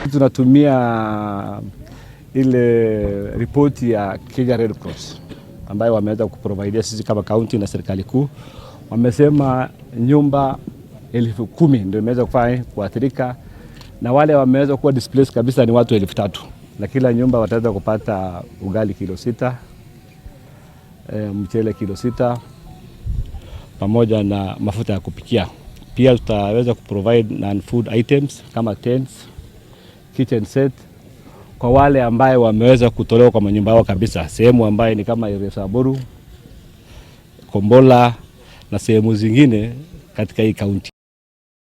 Tunatumia ile ripoti ya Kenya Red Cross ambayo wameweza kuprovidea sisi kama kaunti na serikali kuu. Wamesema nyumba 10,000 ndio imeweza kufanya kuathirika, na wale wameweza kuwa displaced kabisa ni watu 3,000, na kila nyumba wataweza kupata ugali kilo 6, mchele kilo 6 pamoja na mafuta ya kupikia. Pia tutaweza kuprovide non-food items kama tents, kitchen set kwa wale ambaye wameweza kutolewa kwa manyumba yao kabisa, sehemu ambaye ni kama Samburu, Kombola na sehemu zingine katika hii kaunti.